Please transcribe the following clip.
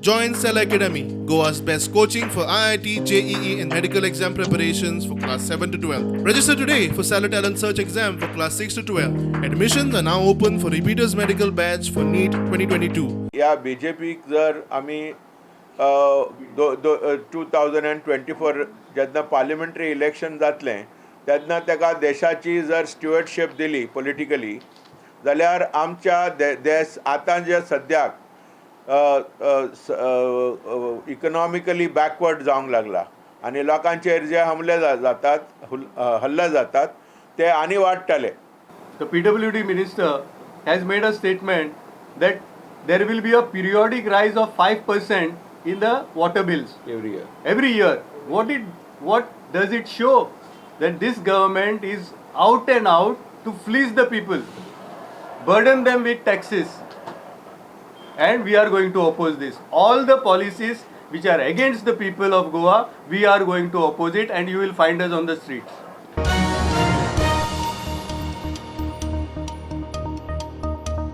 Join Cell Academy, Goa's best coaching for IIT, JEE, and medical exam preparations for class 7 to 12. Register today for Stellar Talent Search exam for class 6 to 12. Admissions are now open for repeaters medical batch for NEET 2022. ह्या B J पीक जर आमी दो 2024 जेन्ना parliamentary election जातलें तेन्ना ताका देशाची जर स्टिवर्डशीप दिली पॉलिटिकली जाल्यार आमच्या देश आतां जे सद्याक इकनॉमिकली बॅकवर्ड जावंक लागला आनी लोकांचेर जे हमले जातात, हल्ले जातात, ते आनी वाडटले. The PWD minister has made a statement that there will be a periodic rise of 5% in the water bills every year. Every year. What does it show? That this government is out and out to fleece the people, burden them with taxes. And we are going to oppose this. All the policies which are against the people of Goa, we are going to oppose it, and you will find us on the streets.